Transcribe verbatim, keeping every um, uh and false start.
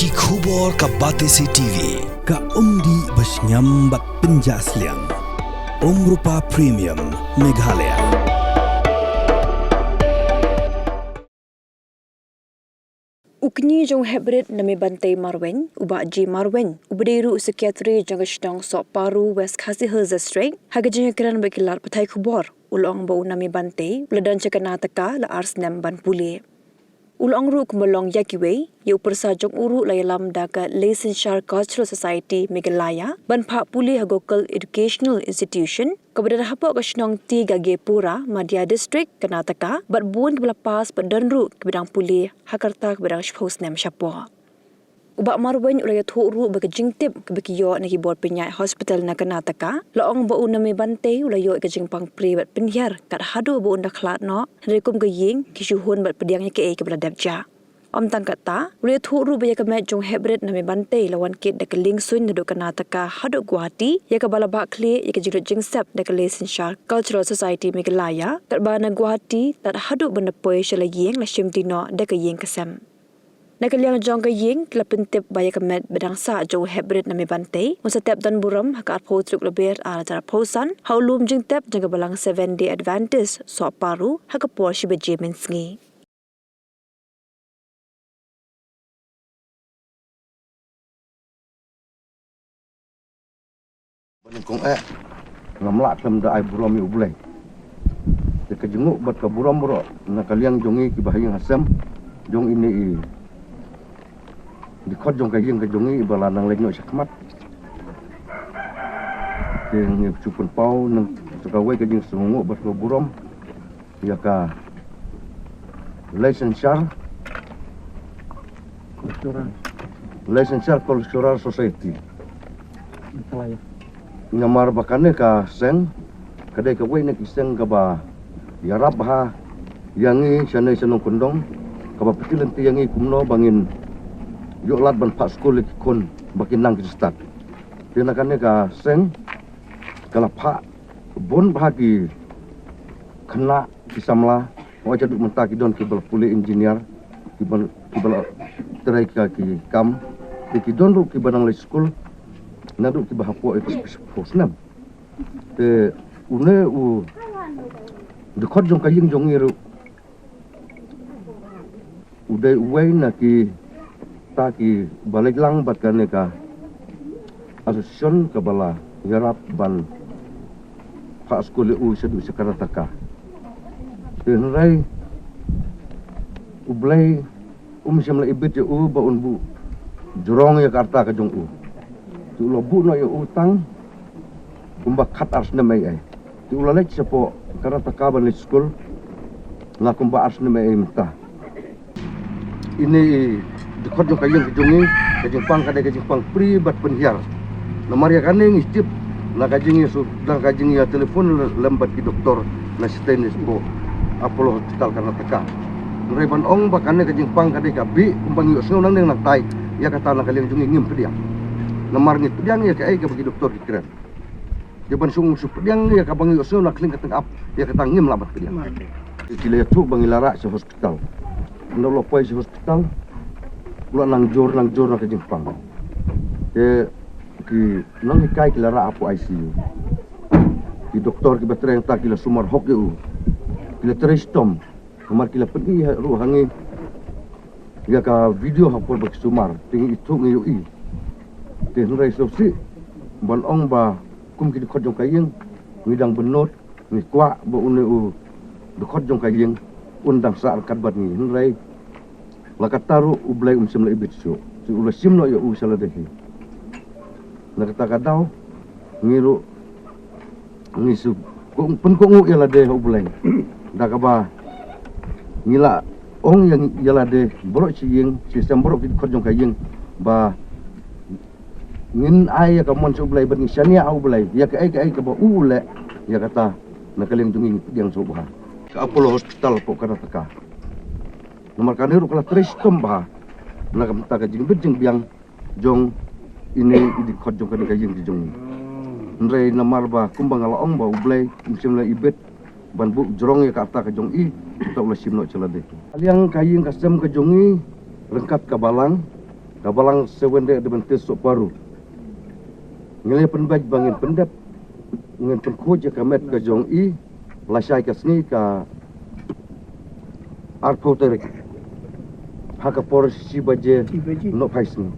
Ki khubor ka Batesi T V, ka umdih ba shngiam bad pynjah sliang. Umrupa Premium, Meghalaya. U kñi jong u Heprit Name Bantei Marwein, u Bah G Marwein, uba dei ruh u Secretary jong ka shnong Sohparu, West Khasi Hills District, ha ka jingïakren bad ki lad pathai khubor, u la ong ba u Name Bantei u la don sha Karnataka la ar snem ban pule. U la ong ruh kumba long ïa kiwei, ïa u pyrsa jong u ruh la ïalam da ka Leishanshar Cultural Society Meghalaya ban phah pule ha Gokul Educational Institution, kaba don hapoh ka shnong T Gagepura, Mandya District, Karnataka, bad bun kiba la pass bad don ruh kiba dang pule ha ka rta kaba dang shiphew snem shapoh. U Bah Marwein u la ïathuh ruh ba ka jingtip kaba ki ïoh na ki bor pynïaid hospital na Karnataka la ong ba u Name Bantei u la ïoh ïa ka jingpang pre bad pynhiar kat haduh ba un da khlad noh, hynrei kum ka ïing ki shu hun bad pdiang ïa kaei kaba la dep jia. Ym tang katta, u la ïathuh ruh ba ïa ka met jong u Heprit Name Bantei la wan kit da ka liengsuiñ naduh Karnataka haduh Guwahati, ïa kaba la bah khlieh ïa ka jinglut jingsep da ka Leishanshar Cultural Society Meghalaya, katba na Guwahati tad haduh ban da poi sha la ïing la shimti noh da ka ïing ka sem. Na ka liang jong ka ïing ki la pyntip ba ïa ka met ba dang sah jong u Heprit Name Bantei un sa tep don burom ha ka arphew tarik Lber ar hajar arphew san ha u lum jingtep jong ka balang Seventh Day Adventist Sohparu ha ka por shi baje mynsngi. Ba nyngkong eh ngam lah khlem da ai burom ïa U Blei. Te ka jingmut bad ka burom baroh na ka liang jong ngi kiba ha ïing ha sem jong ine i dkhot jong ka ïing ka jong ngi iba la nang leit noh shakhmat. Te ngi shu pynpaw nang sa kawei ka jingsngewnguh bad ka burom ïa ka Leishanshar, Leishanshar Cultural Society. Namar ba kane ka seng ka dei kawei na ki seng kaba ïarap bha ïa ngi shane sha nongkyndong, kaba pynlynti ïa ngi kumno ba ngin ïoh lad ban phah skul ïa ki khun ba kin nang ki stad. Te na kane ka seng ka la phah bun bha ki khynnah ki samla, hooid haduh mynta ki don kiba la pule engineer, kiba, kiba la trei ka ki kam, te ki don ruh kiba nang leit skul naduh kiba hapoh ïa ka spis-, spis-, snem. Te une u dkhot jong ka ïing jong ngi ruh u dei uwei na kita kiba leit lang bad kane ka association kaba la ïarap ban phah skul ïa u shaduh sha Karnataka. Te hynrei U Blei um shym la ibit ïa u ba un buh jrong ïa ka rta ka jong u. Te u la buh noh ïa u tang kumba khat ar snem ei ei. Te u la leit shapoh Karnataka ban leit skul la kumba ar snem ei ei mynta. Ine i dkhot jong ka ïing ka jong ngi, ka jingpang ka dei ka jingpang free bad pynhiar. Namar ïa kane ngi tip na ka jingïashu, na ka jingïatelephone lem bad ki doktor na shatei ne shapoh Apollo Hospital Karnataka. Hynrei ban ong ba kane ka jingpang ka dei ka bih kumba ngi ïohsngew nangne nangtai, ïa kata na ka liang jong ngi ngim pdiang. Namar ngi pdiang ïa kaei kaba ki doktor ki kren. Te ban shu, shu pdiang ïa kaba ngi ïohsngew na ka liang ka tnga ap, ïa kata ngim lah ban pdiang. Ki la ïathuh ba ngi la rah sha hospital. Ynda u la poi sha hospital u la nang jur nang jur na ka jingpang. Te ki nonghikai ki la rah hapoh I C U. Ki doktor kiba trei hangta ki la sumar hok ïa u. Ki la trei shitom. Namar ki la pyni ruh ha ngi ïa ka video ha por ba ki sumar, te ngi ithuh ngi ïohi. Te hynrei sngewsih ban ong ba kum ki dkhot jong ka ïing ngi dang bynnud, ngi kwah ba une u dkhot jong ka ïing un dang sah ryngkat bad ngi, hynrei la katta ruh U Blei um shym la ibit shuh. Te u la shim noh ïa u sha lade hi. Na kata ka daw ngi ruh ngi shu ko-, pynkohnguh ïa lade ha U Blei. Da kaba ngi la ong ïa, ïa lade baroh shi ïing shi sem, baroh ki dkhot jong ka ïing ba ngin ai ïa ka mon sha U Blei bad ngi shaniah ha U Blei ïa kaei kaei kaba u u leh, ïa kata na ka liang jong ngi ngi pdiang sngewbha. Ka Apollo Hospital hapoh Karnataka. Namar kane ruh ka la trei shitom bha na ka bynta ka jingbit jingbiang jong ine i dkhot jong kane ka ïing ka jong ngi. Hynrei namar ba kumba nga la ong ba U Blei um shym la ibit ban buh jrong ïa ka rta ka jong i, te u la shim noh sha lade. Ka liang ka ïing ka sem ka jong ngi ryngkat ka balang Ka Balang Seven Day Adventist Sohparu. Ngi la pynbeit ba ngin pyndep, ngin pynkhuid ïa ka met ka jong i lashai ka sngi ka arphew tarik ha ka por shi baje. Shi baje. Nohphai sngi.